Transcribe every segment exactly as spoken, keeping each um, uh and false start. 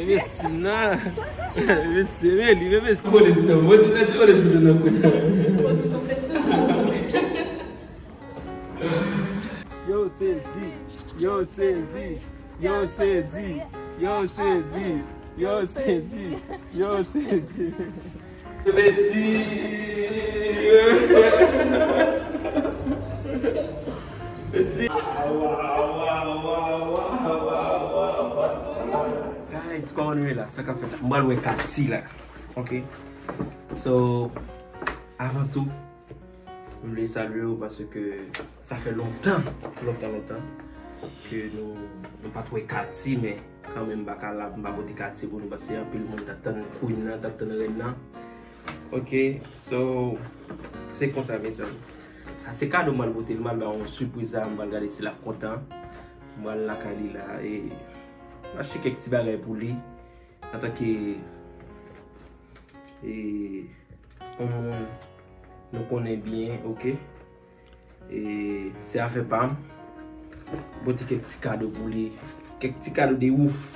Messi nan. Messi, men li, men Messi. Polis nan, mwen di, mwen di polis nan nan kout. Yo sezi, yo sezi, yo sezi, yo sezi, yo sezi, yo sezi. Messi. Messi. Guys, kòman nou ye la? Sa k ap fèt la? M pral wè Katy la. Ok. So, avan tou, m vle salye w paske sa fè lontan, lontan, lontan ke nou, nou pa t wè Katy, men kanmenm m pa ka la, m pa pote Katy pou nou, paske anpil moun t ap tann Queen nan, t ap tann rèn nan. Ok, so, se konsa, mezanmi. Sa se kado m pral pote l, m pral ba yon sipriz a, m pral gade si l ap kontan. M pral lakay li la, e m achte kèk ti bagay pou li. Antanke, e, yon moun nou konnen byen, ok? E, se afè pa m. Pote kèk ti kado pou li. Kèk ti kado de ouf.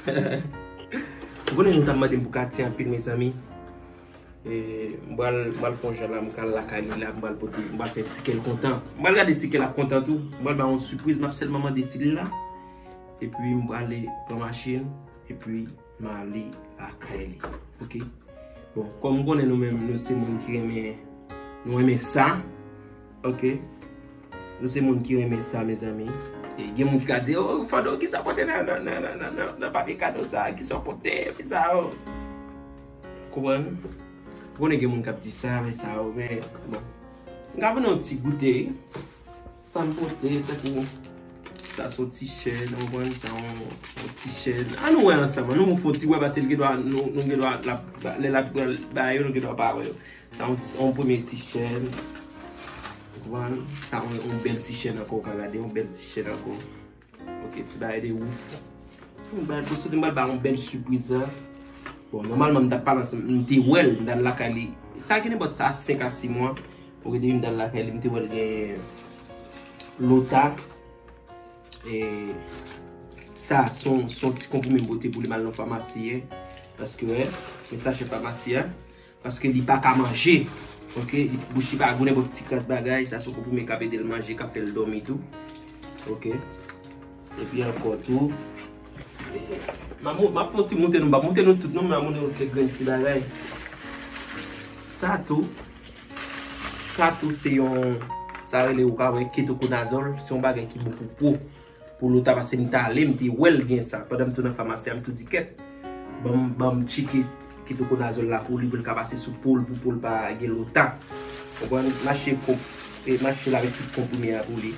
Ou konnen nou t ap mande m pou Katy anpil, mezanmi. E, m pral, m pral fè yon jan la, m pral lakay li la, m pral pote, m pral fè ti kè l kontan. M pral gade si kè l ap kontan tou. M pral ba yon sipriz, m ap sèlman mande si li la. Epi m prale pran machin, epi m ale lakay li. Ok? Bon, kòm m konnen nou menm, nou se moun ki renmen, nou renmen sa. Ok? Nou se moun ki renmen sa, mezanmi. E gen moun ki ka di, "Oh, Fando, kisa w pote nan, nan, nan papye kado sa? Kisa w pote?" Epi sa, oh. Konprann? Ou konnen gen moun k ap di sa, men sa, oh, men, bon. M ka ban nou yon ti goute, wi. Sa m pote, tankou sa se yon ti chèn, ou konprann, sa yon, yon ti chèn. Ann nou wè ansanm, ann nou fè yon ti wè, paske l gen dwa, nou, nou gen dwa, l ap, lè l ap pran ba yo, nou gen dwa pa wè yo. Sa yon, yon premye ti chèn. Ou konprann? Sa yon, yon bèl ti chèn ankò, ou ka gade, yon bèl ti chèn ankò. Ok, ti bagay de ouf. M pral, pou soti, m pral ba yon bèl sipriz la. Bon, nòmalman, m t ap pale ansanm, m te wè l, m t al lakay li. Sa gen nenpòt sa senk a sis mwa. Ok, depi m t al lakay li, m te wè l gen lota. E sa, se yon, se yon ti konprime m pote pou li, m al nan famasi yè. Paske, wè, men sachè famasi a. Paske li pa ka manje. Ok, li, bouch li pa gou, nenpòt ti kras bagay, sa se yon konprime k ap ede l manje, k ap fè l dòmi tou. Ok. Epi ankò tou. M ap, m ap fè yon ti moute nou, m pa moute nou tout non, m ap moute nou kèk grenn ti bagay. Sa tou, sa tou se yon, sa rele ou ka wè ketokonazòl, se yon bagay ki bon pou po. Pou lota, paske m t ale, m te wè l gen sa. Pandan m tou nan famasi a, m tou di kèt. Ban m, ban m tcheke ketokonazòl la pou li, pou l ka pase sou po l, pou po l pa gen lota. Konprann? M achte, e, m achte l avèk tout konprime a pou li.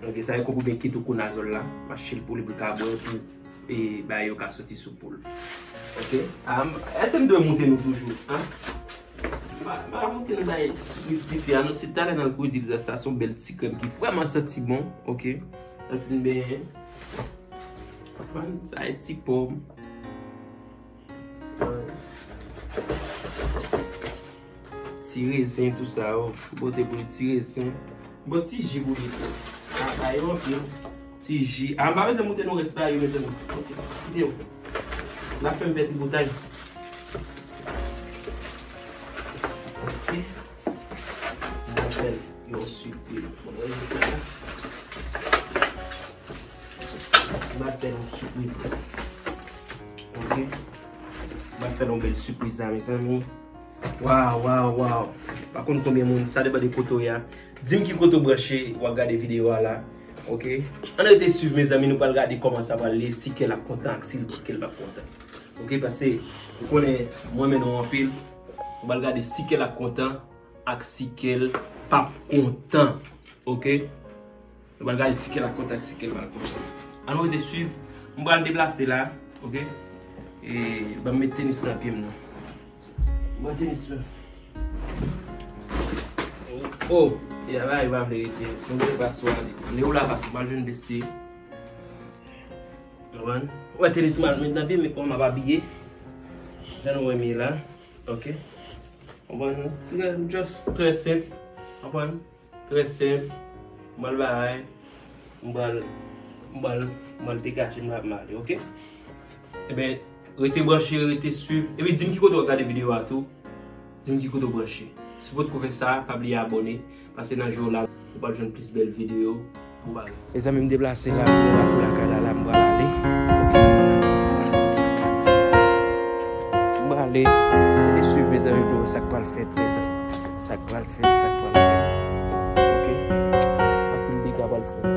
Ok, sa e konprime ketokonazòl la. M achte l pou li, pou l ka bwè, pou, e, bagay yo ka soti sou po l. Ok? A, m, èske m dwe moute nou toujou? An? M a, m a montre nou bay sipriz tifi a, non, se talè nan l pou di l sa, sa se yon bèl ti krèm ki vrèman santi bon, ok. Lè l fin benyen. Konprann? Sa e ti pòm. Ti rezen, tou sa, o. Pote pou li ti rezen. Bon, ti ji pou li tou. Pa, pa yo anpil. Ti ji. A, m pa bezwen montre nou rès bagay yo, mezanmi. Ok, kite yo. N ap fè m fè tripotay. Ok. M ap fè l yon sipriz. Bon, wè sa. M ap fè l yon sipriz. Ok. M ap fè l yon bèl sipriz la, mezanmi. Waw, waw, waw. Pa konn konbyen moun, sa depann de kote w ye a. Di m ki kote w branche, w ap gade videyo a la. Ok? Ann rete swiv, mezanmi, nou pral gade kòman sa pral ye, si kè l ap kontan ak si kè l p ap kontan. Ok, paske ou konnen mwen renmen nou anpil. Nou pral gade si kè l ap kontan ak si kè l p ap kontan. Ok? Nou pral gade si kè l ap kontan ak si kè l p ap kontan. Ann rete swiv. M pral deplase la, ok? E ban m met tenis nan pye m nan. Ban tenis la. Oh, e la, la, e pa vle rete. Nou vle pase w ale. Lè w la pase, m al jwenn besti. Konprann? Ou wè tenis m al met nan pye m, men kòman m ap abiye. Jan nou wè m ye la. Ok? Konprann? Trè, just trè senp. Konprann? Trè senp. M pral bay. M pral, m pral, m pral degaje m la, m ale, ok? Ebyen, rete branche, rete swiv. Epi di m ki kote w ap gade videyo a tou. Di m ki kote w branche. Si w potko fè sa, pa bliye abòne. Pase nan jou la, ou pral jwenn plis bèl videyo. Bon bagay. Mezanmi, m deplase la, m nan lakou lakay la, la, m pral ale. Ok. M prale. Rete swiv, mezanmi, pou w wè sa k pral fèt, mezanmi. Sa k pral fèt, sa k pral fèt. Ok. Anpil dega pral fèt.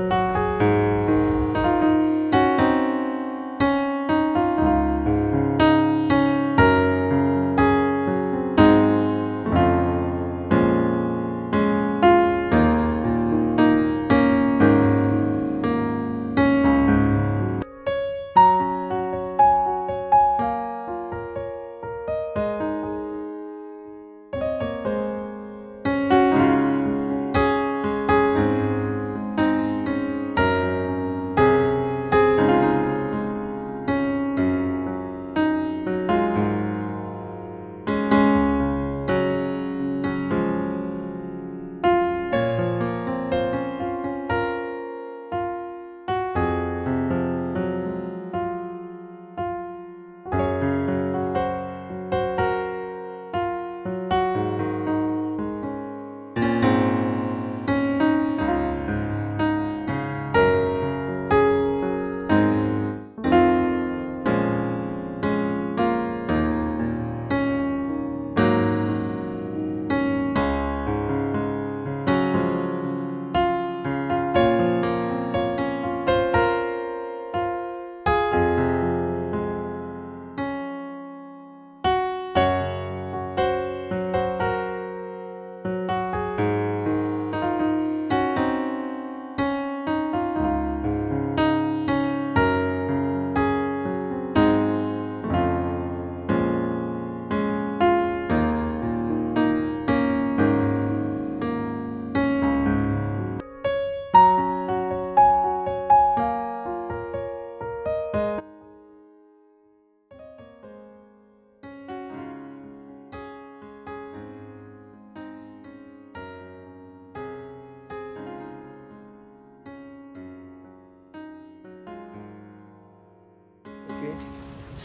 Ok.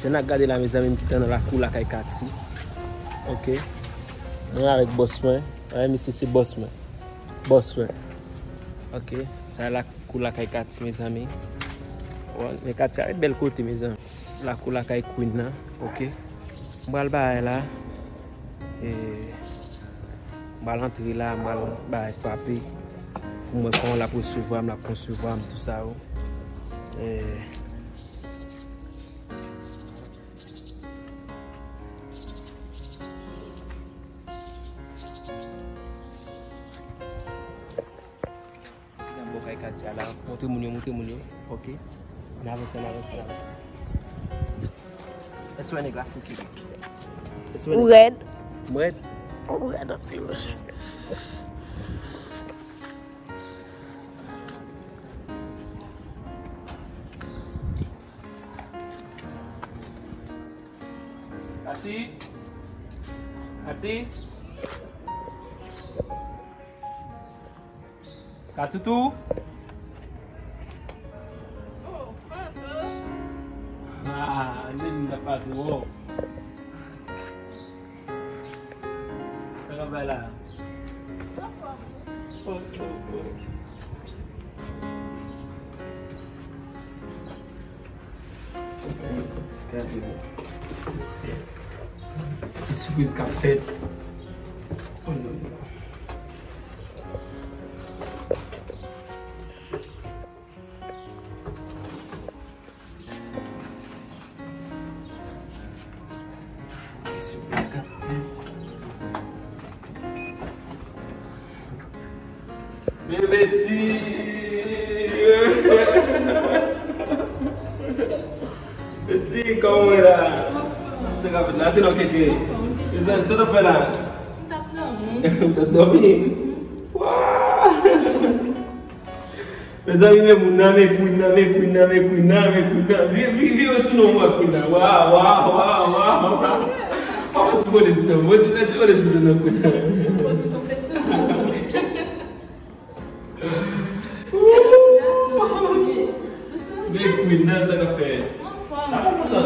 Jan n ap gade la, mezanmi, m gentan nan lakou lakay Katy. Ok. Mwen avèk bòs mwen. Wi, misye se bòs mwen. Bòs mwen. Ok. Sa e lakou lakay Katy, mezanmi. Wi, men Katy a bèl kote, mezanmi. Lakou lakay Queen nan. Ok. M pral bay la. E, m pral antre la, m pral bay frape. Pou m wè kòman l ap resevwa m, l ap konsevwa m, tou sa yo. E, Nan bò kay Katia la. Montre moun yo, montre moun yo. Ok. Ann avanse, ann avanse, ann avanse. Èske w wè nèg la fouke? Èske w wè Ou nèg la rèd. M rèd? Ou rèd anpil, monchè. Kati? Kati? Katoutou? Oh, Fado! Ah, Adeline ta pase, wow. Sa k ap bay la? Anfòm. Oh, oh, oh. Ti kay, ti kay de mwen. Ti sipriz k ap fèt. Oh, non, non. Ti sipriz k ap fèt. Men Messi! Messi, kòman w ye la? Sa k ap fèt la? Te nan keke. Mezanmi, sa w t ap fè la? M t ap dòmi. M t ap dòmi? Waw! Mezanmi, men moun nan, men queen nan, men queen nan, men queen nan, men queen nan. Vi-, vi-, vire tounen w wè queen nan. Waw, waw, waw, waw, waw. Fò w ti kole sou dan, fò w ti kole sou dan nan queen nan. Fò w ti konfese. Men queen nan, sa k ap fèt? Anfòm. Apa kontan?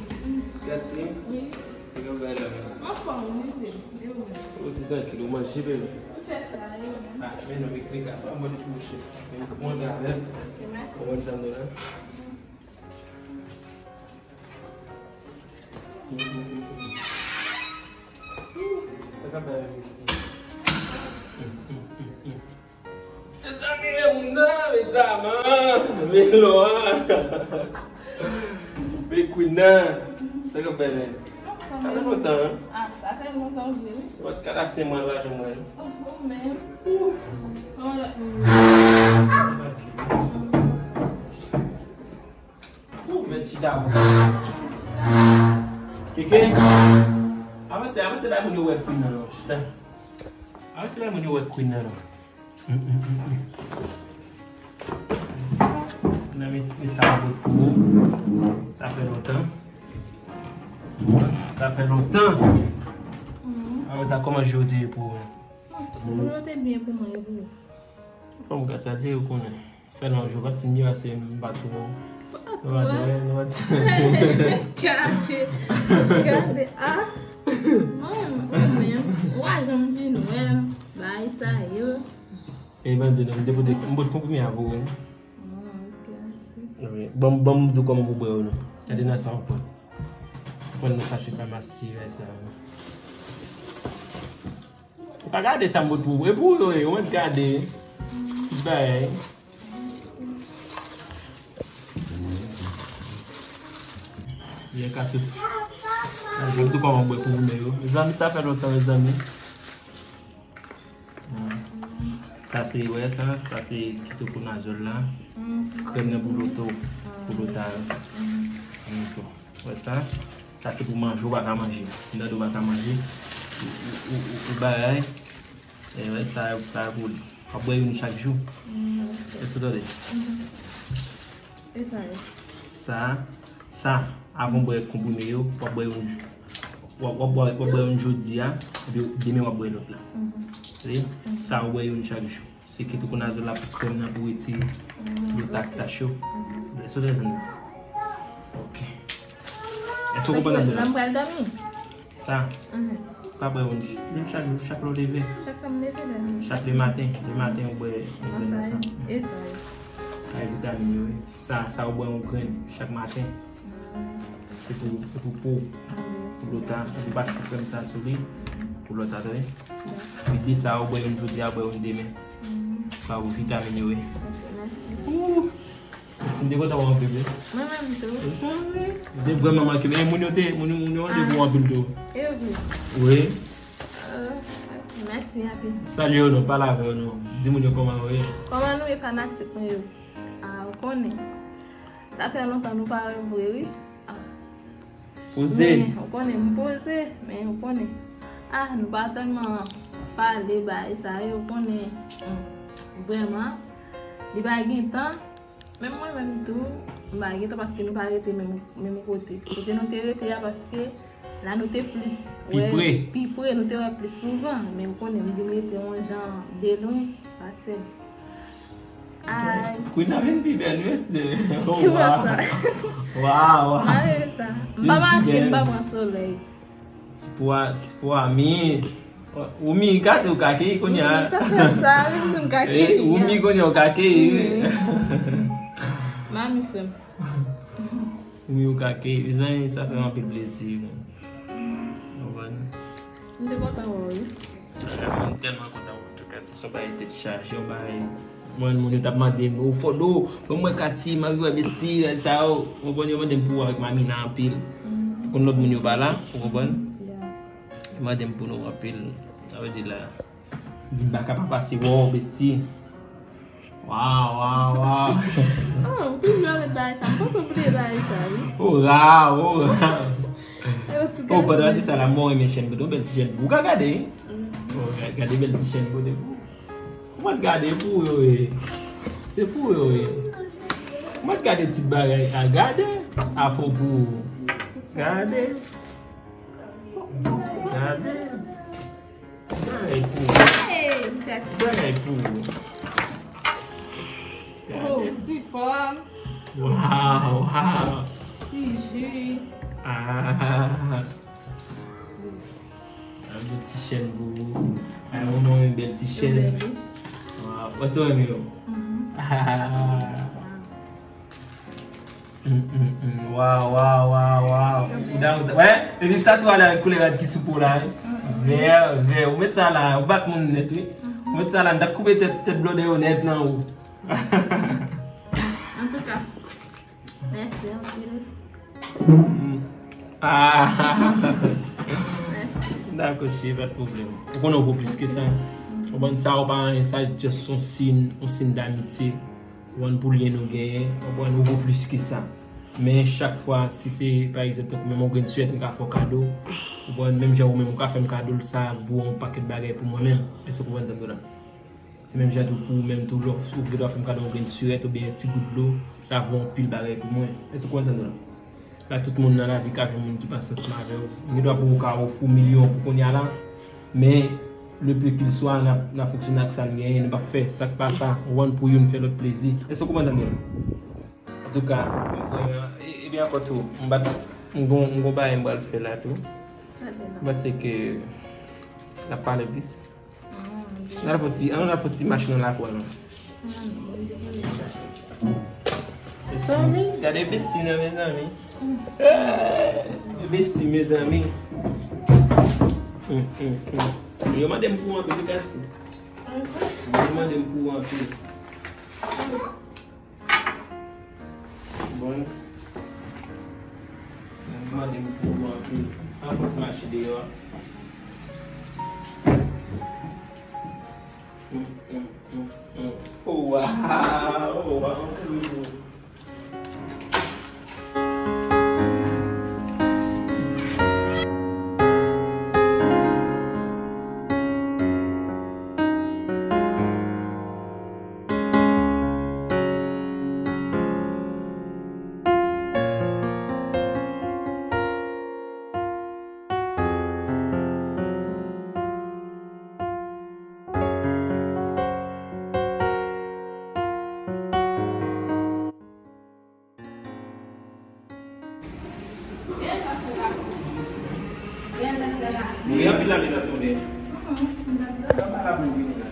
Cathy, sa k ap bay la menm? Anfòm, wi, wi. E ou menm? Ou se trankil, ou manje, bebe? M fè sa, e ou menm? Ah, men non, men klika, pa mande pou mouche. Men mwen avè l. Ok, mèsi. Ou konn sa m di la? Sa k ap bay la, mesi? Mezanmi, men moun nan, men daman, men lò a, men queen nan. Sa k ap bay la? Sa fè lontan, hein? Ah, sa fè lontan vre, wi. Ou pa t ka lase mwen, pa janm mwen. Oh, ou menm. Ouh. Kòman lòt moun? Ou mèt chita. Keke. Avanse, avanse bay moun yo wè queen nan non. Chita. Avanse bay moun yo wè queen nan non. Hum, hum, hum, hum. Nan men, men sa bot pou ou. Sa fè lontan. Sa fè lontan. Avanse, kòman jou te ye pou ou? Jou te byen pou mwen, e pou ou? Fò m gade sa, te ou konnen. Sèlman jou pa t fin byen pase m pa twò. Nou pa t wè, nou pa t. Gade, gade, ah. Man, ou menm, ou pa janm vin wè m, bagay sa yo. E ban de non, m te pote, m pote konprime a pou ou. Ah, ok, mèsi. Wi. Ban m, ban m di w kòman pou bwè yo non. Gade nan sa w pran. Pran nan sachè famasi, wè sa. Ou pa gade sa m pot pou ou. E pou ou yo ye, ou mèt gade. Bay. Byen ka tout. An, jodi kòman bwè pou ou yo. Mezanmi, sa fè lontan, mezanmi. Sa se, wè sa, sa se ketokonazòl la. Krèm nan pou loto, pou lota yo. An, wè sa. Sa se pou manje, ou pa ka manje. M tande ou pa ka manje. Ou, ou, ou, ou, ou bagay. E wè, sa, sa pou li. W ap bwè youn chak jou. Mm, ok. Èske w tande? Mhm. E sa yo? Sa, sa, avan w bwè konprime yo, w ap bwè youn, w ap, w ap bwè, w ap bwè youn jodi a, epi demen w ap bwè lòt la. Mhm. Tande? Mhm. Sa, w bwè youn chak jou. Se ketokonazòl la pou krèm nan pou retire lota ak tach yo. Èske w tande? Ok. Èske w konprann sa m di la? Lè m pral dòmi. Sa. Mhm. Pa bwè youn, youn chak jou, chak lè w leve. Chak lè m leve, lè m. Chak lematen, lematen ou bwè, ou bwè nan sa. E sa yo? Sa e vitamin yo, wi. Sa, sa ou bwè yon grenn chak maten. Se pou, se pou po, pou lota, ou pase krèm sa sou li, pou lota, tande. Epi de sa, ou bwè youn jodi a, bwè youn demen. Sa pou vitamin yo ye. Ok, mèsi. Ouh! Mèsi, m te kontan wè w anpil, wi. Mwen menm tou. Se sa, wi. Ou te vrèman manke, men moun yo te, moun, moun yo mande pou w anpil tou. E vre? Wi. Euh, mèsi anpil. Salye yo non, pale avè yo non. Di moun yo kòman yo ye. Kòman nou ye, fanatik mwen yo? Ah, ou konnen. Sa fè lontan nou pa wè vre, wi. Ah. Poze. Men, ou konnen, m poze, men ou konnen. Ah, nou pa tèlman pale bagay sa yo, ou konnen. Hmm. Vrèman, li pa gen tan. Menm mwen menm tou, m pa gen tan paske nou pa rete menm, menm kote. Kote nou te rete a, paske la nou te plis wè, pi pre, nou te wè plis souvan, men ou konnen m vin rete yon jan de lwen, pase. Ay. Queen nan vin pi bèl, mesye. Ki wè sa? Waw. Malere sa. M pa mache, m pa pran solèy. Ti po a, ti po a mi. Ou mi, ka di ou ka keyi kounye a. Ou mi, ka fè sa, vin di m ka keyi. Eh, ou mi kounye a, ou ka keyi, wi. Mami frè m. Ou mi, ou ka keyi. Mezanmi, sa fè m anpil plezi, wi. Ou konprann? M te kontan wè w, wi. Mwen tèlman kontan, antouka, se yon bagay tèt chaje, yon bagay. Mwen, moun yo t ap mande m, ou fò do, ban mwen Cathy, m anvi wè Bestie, sa yo. Ou konprann, yo mande m pou ou avèk Mamina anpil. Konn lòt moun yo pa la, ou konprann? Yo mande m pou nou anpil. Sa vle di la, di m pa ka pa pase wè w, Bestie. Waw, waw, waw. Ah, ou toujou avèk bagay sa. M panse w bliye bagay sa, wi. Ora, ora. E yon ti gason. Oh, pandan w ap di sa la, mwen renmen chèn, pote yon bèl ti chèn pou ou. Ou ka gade, wi. Mm. Oh, ga-, gade bèl ti chèn pote pou ou. Ou mèt gade pou yo, wi. Se pou yo ye. Mwen gade ti bagay a, gade. Afo pou ou. Gade. Gade. Bagay pou ou. Hey, m tèt. Bagay pou ou. Oh, ti pòm. Waw, waw. Ti ji. Ah. Yon bèl ti chèn pou ou. Ay, yon non, yon bèl ti chèn. Yo bèl, wi. Waw, wè se renmen yo. Mhm. Ah. Mm, mm, mm. Waw, waw, waw, waw. Yo bèl. Ou da, ou da. Wè, epi sa tou ale avèk koulè rad ki sou po la, wi. Mm, mm. Vè, vè, ou met sa la, ou bat moun nèt, wi. Mhm. Ou met sa la, m t ap koupe tèt, tèt blòdè yo nèt nan ou. Antouka, mèsi anpil. Ah. Mèsi. Dakò, cheri, pa de pwoblèm. Ou konnen ou vo plis ke sa. Ou konprann sa, ou pa anyen, sa just yon siy, yon siy d'amitye. Ou konprann, pou lyen nou genyen, ou konprann, ou vo plis ke sa. Men chak fwa, si se, pa egzanp, tankou menm yon grenn swèt, m ka fè w kado, ou konprann, menm jan ou menm ou ka fè m kado l, sa vo yon pakèt bagay pou mwen menm. Èske ou konprann sa m di w la? Se menm jan tou pou ou menm tou, lè w gendwa fè m kado yon grenn sirèt oubyen yon ti gout dlo, sa vo anpil bagay pou mwen. Èske ou konprann sa m di w la? Pa tout moun nan lavi ka jwenn moun ki panse ansanm avè w. Gendwa pou ou ka ofri w milyon pou kounye a la, men le peu qu'il soit, n ap, n ap fonksyone ak sa n genyen, nou p ap fè sa k pa sa, ou konprann, pou youn fè lòt plezi. Èske ou konprann sa m di w la? Antouka, m vrèman, e, ebyen ankò tou, m bat, m gon, m gon bagay m pral fè la tou. M panse ke n ap pale plis. N al fè ti, ann al fè ti mache nan lakou a non. Mezanmi, gade besti nan, mezanmi. Eh, besti, mezanmi. Hum, hum, hum. Yo mande m pou anpil, wi, Katy. Yo mande m pou anpil. Bon. Mande m pou ou anpil. An fòs mache deyò. Hum, hum, hum, hum. Oh, wow! Oh, wow! Wi, anpil lavi nan tonbe. Sa pa la pou vini la.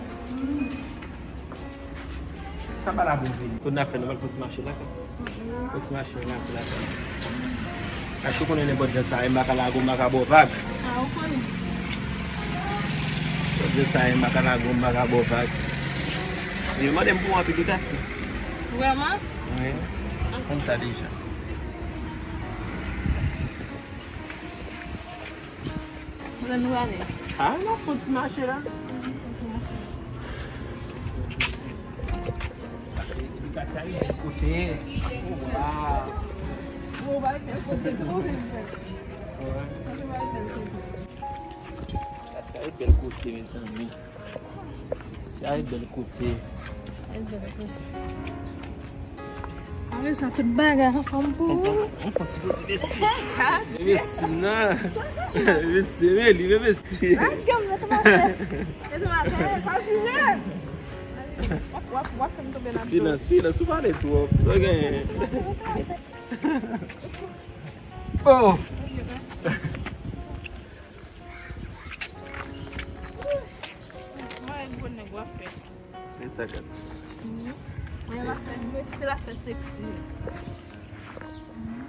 Sa pa la pou vini. Kounye a fè nou pral fè ti mache la, Katy. Fè ti mache la, pou la fè. Katy, ou konnen nenpòt jan sa ye, m pa ka lage w, m pa ka ba w vag. Ah, ou konnen. Nenpòt jan sa ye, m pa ka lage w, m pa ka ba w vag. Yo mande m pou anpil, wi, Katy. Vrèman? Wi. Konn sa deja. Kote nou prale? Ah, n ap fè yon ti mache la. Epi Katy, bèl kote. Waw. Bon, ba, bèl kote tou, bèl kote. Wi. Katy, bèl kote, mezanmi. Sa e bèl kote. Sa e bèl kote. Apre sa, tout bagay an fòm pou ou. Mwen pran ti kote besti. Besti nan. Besti, men li, men besti. Ay, gade, mete m atè. Mete m atè, pa jije. W ap, w ap, w ap fè m tonbe nan silans, silans, ou pale twòp. Sa gen. Oh! Mwen, gwo nèg w ap fè. Men sa, Katy. Mhm. Mwen, l ap fè, mwen, se l ap fè seksi. Mhm.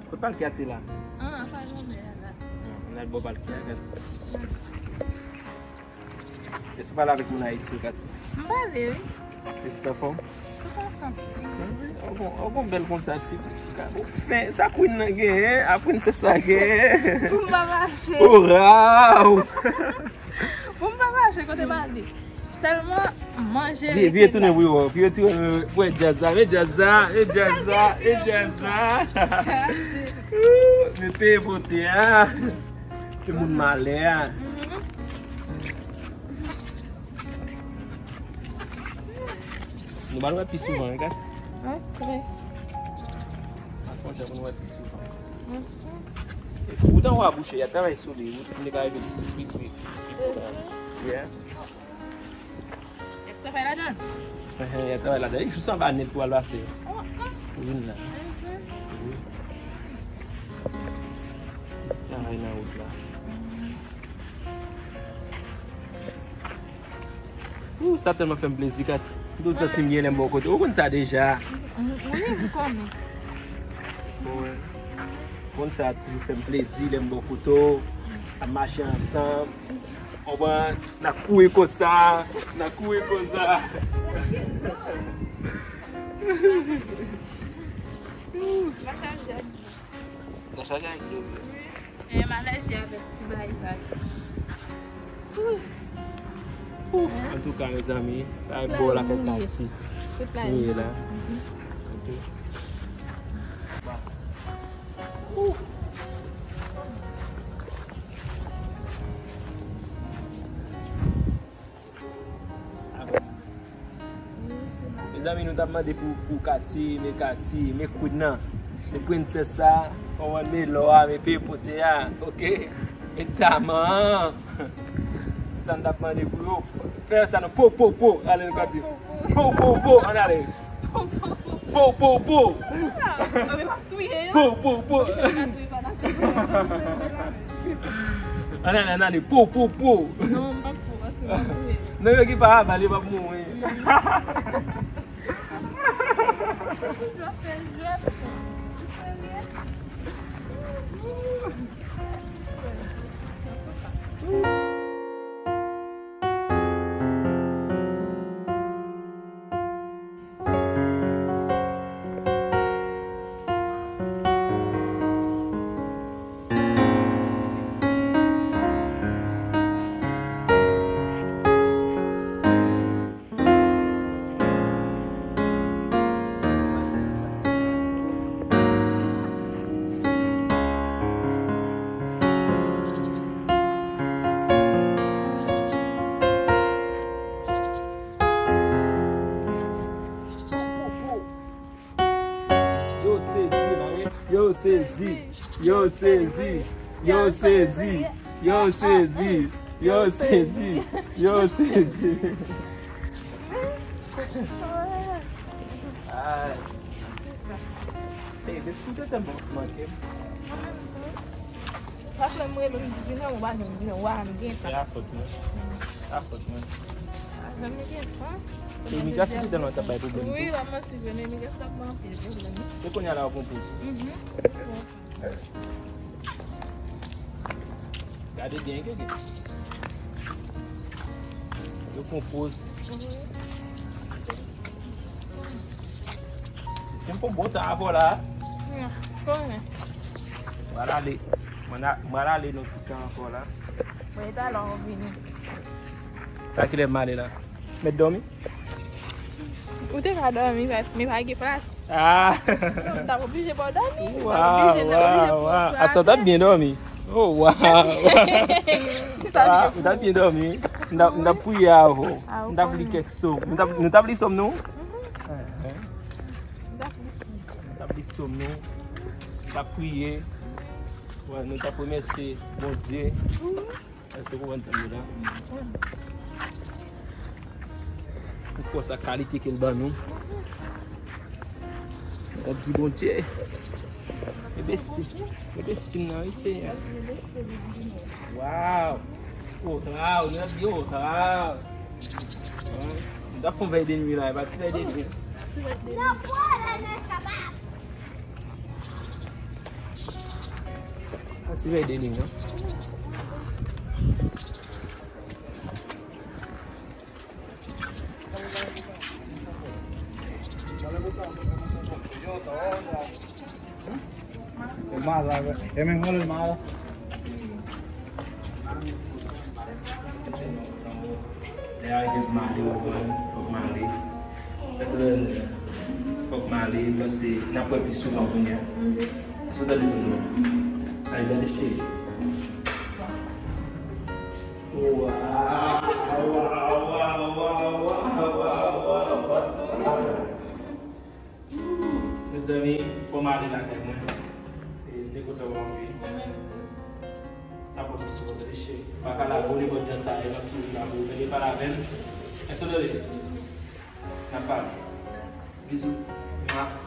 Kot palkè a te la? Ah, pa janm la. Ah, n al bò palkè a, Katy. Èske w pale avèk moun Ayiti yo, Katy? M pale, wi. Yo tout anfòm? Tout anfòm. Ou gon, ou gon bèl konsa, ti. Ou fen. Sa Queen nan genyen, a Queen se sa genyen. Pou m pa mache. Oraw! Pou m pa mache, kote m ale? Sèlman manje. Vire, vire tounen pou yo, vire tounen pou yo. Wè djaz la, men djaz la, men djaz la, men djaz la. Mete pote a. Ke moun malè a. Mhm. Nou pral wè pi souvan, wi, Kat. Ok. N ap kontan pou nou wè pi souvan. Mhm. E poutan w a bouche, y ap travay sou li, wi, pou li ka rive pi, pi, pi, pi, pi, yeah. Y ap travay ladan? Ehe, y ap travay ladan. E jis anba nèt pou al pase. Oh, oh. Pou vin la. Mhm. Travay nan wout la. Ou, sa tèlman fè m plezi, Kat. M tou santi m byen lè m bò kote w. Ou konn sa deja. Wi, m konnen. Ou konn sa toujou fè m plezi lè m bò kote w. N ap mache ansanm. Konprann? N ap kouri konsa. N ap kouri konsa. Nan chaje ak dlo. E m alèji avèk ti bagay sa yo. Antouka, mezanmi, sa e bò lakay Kati. Tout la mouye la. Mhm. Ok. Mezanmi, nou t ap mande pou, pou Kati, men Kati, men queen nan, men princess sa, konprann, men lò a, men pepote a, ok? Men dyaman an. Se sa n t ap mande pou yo. Fè sa non, po, po, po, ale nou Kati. Po, po, po, ann ale. Po, po, po. Po, po, po. Ann ale, ann ale. Po, po, po. Non, m p ap po, paske m ap touye. Non, yo ki pa aval, yo p ap mouri. Yo sezi, yo sezi, yo sezi, yo sezi, yo sezi, yo sezi, yo sezi. Ay. Ey, men si w te tèlman manke m. Sa fè m rele m di vin, ou pa janm vin, ou pa janm gen tan. Se afòt mwen. Se afòt mwen. Pa janm gen tan. E imigrasyon ki tèlman t ap bay pwoblèm tou. Wi, w ap manti vre, men imigrasyon ap bay anpil pwoblèm, wi. E kounye a la w konpoze. Mhm. Gade byen, Gege. Yo konpoze. Mhm. Se m poko bon tan avè w la. Non, konnen. M pral ale. Mwen a, m pral ale nan ti tan ankò la. Mwen talè w vini. A kilè m ale la? Mèt dòmi? Ou te ka dòmi, men pa gen plas. Ah! M t ap oblije ba w dòmi. M t ap oblije, m t ap oblije pran plas. Aswè w t ap byen dòmi. Oh, wow! Ah, ou t ap byen dòmi. M t ap, m t ap priye avè w. M t ap li kèk sòm. Nou t ap, nou t ap li sòm nou? Mhm. Eh, eh. M t ap li sòm. M t ap li sòm nou. M t ap priye. Wè, nou t ap remèsye Bondye. Mhm. Èske w konprann sa m di la? Pou fòs ak kalite ke l ban nou. N ap di Bondye. E besti. E besti m nan, wi, Senyè. Wow! Oh, wow! Nou ap di, oh, wow! M t ap fè yon vèy de nwi la, e pa ti vèy de nwi. A ti vèy de nwi, non? Hermana, eh, mejor hermana. Lè a rive pou m ale, w konprann, fòk m ale. Pèsonèl, fòk m ale, paske n ap wè pi souvan kounye a. Èske w tande sa non? Ale gade cheri. Wow, wow, wow. Zanmi, fò m ale lakay mwen. E, m te kontan wè w anpil. N ap wè plis sou kote li, cheri. Pa ka lage w nenpòt jan sa ye, m ap toujou la pou ou. Tande, pale avè m. Èske w tande? N ap pale. Bizou. Mwa.